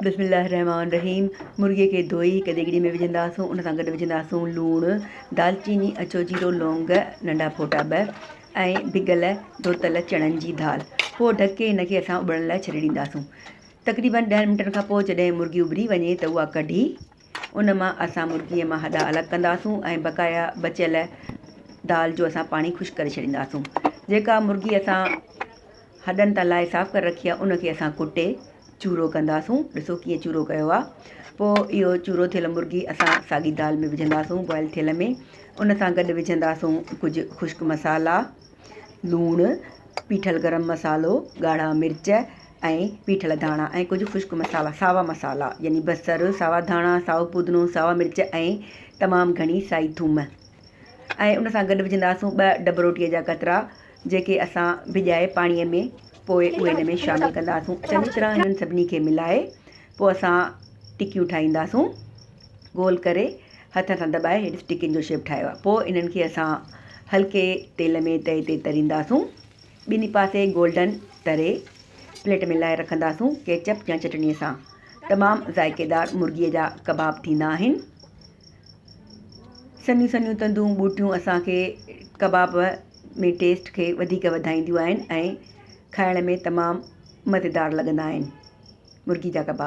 بسم الله الرحمٰن الرحيم مرغي کي ڌوئي هڪ ديڳڙي ۾ وجهنداسون ان سان گڏ وجهنداسون لوڻ دالچيني اڇو جيرو لونگ ننڍا ڦوٽا ٻه ۽ ڀڳل ڌوتل چڻن جي دال پوء ڍڪي هن کي اسان اٻرڻ لاء ڇڏي ڏينداسون تقريبن ڏهن منٽن کان پوء جڏهن مرغي اٻري وڃي ته اها ڪڍي ان مان اسان مرغي مان هڏا الڳ ڪنداسون ۽ بقايا بچيل دال جو اسان پاڻي خشڪ ڪري ڇڏينداسون جيڪا مرغي اسان هڏن تان لاهي صاف ڪري رکي آهي ان کي اسان ڪٽي چورو ڪنداسون ڏسو ڪيئن چورو ڪيو آهي پوء اهو چورو ٿيل مرغي اسان ساڳي دال ۾ وجهنداسون بوائل ٿيل ۾ ان سان گڏ وجهنداسون ڪجهه خشڪ مصالحا لوڻ پيٺل گرم مصالحو ڳاڙها مرچ ۽ پيٺل ڌاڻا ۽ ڪجهه خشڪ مصالحا ساوا مصالحا يعني بصر ساوا ڌاڻا سائو پودنو ساوا مرچ ۽ تمام گهڻي سائي ٿوم ۽ ان سان گڏ وجهنداسون ٻه ڊبروٽيء جا قطرا جيڪي اسان ڀڄائي پاڻيء ۾ پوء اهي ان ۾ شامل ڪنداسون. چڱي طرح انهن سڀني کي ملائي پوء اسان ٽڪيون ٺاهينداسون. گول ڪري هٿ سان دٻائي هيٺ ٽڪين جو شيپ ٺاهيو آهي. پوء انهن کي اسان هلڪي تيل ۾ تئي تي ترينداسون. ٻنهي پاسي گولڊن تري پليٽ ۾ لاهي رکنداسون ڪيچپ يا چٽڻيء سان. تمام ذائقيدار مرغيء جا ڪباب ٿيندا آهن. سنهيون سنهيون تندون ٻوٽيون اسان کي ڪباب ۾ ٽيسٽ کي وڌيڪ وڌائينديون آهن ۽ کائڻ ۾ تمام مزيدار لڳندا آهن مرغي جا ڪباب.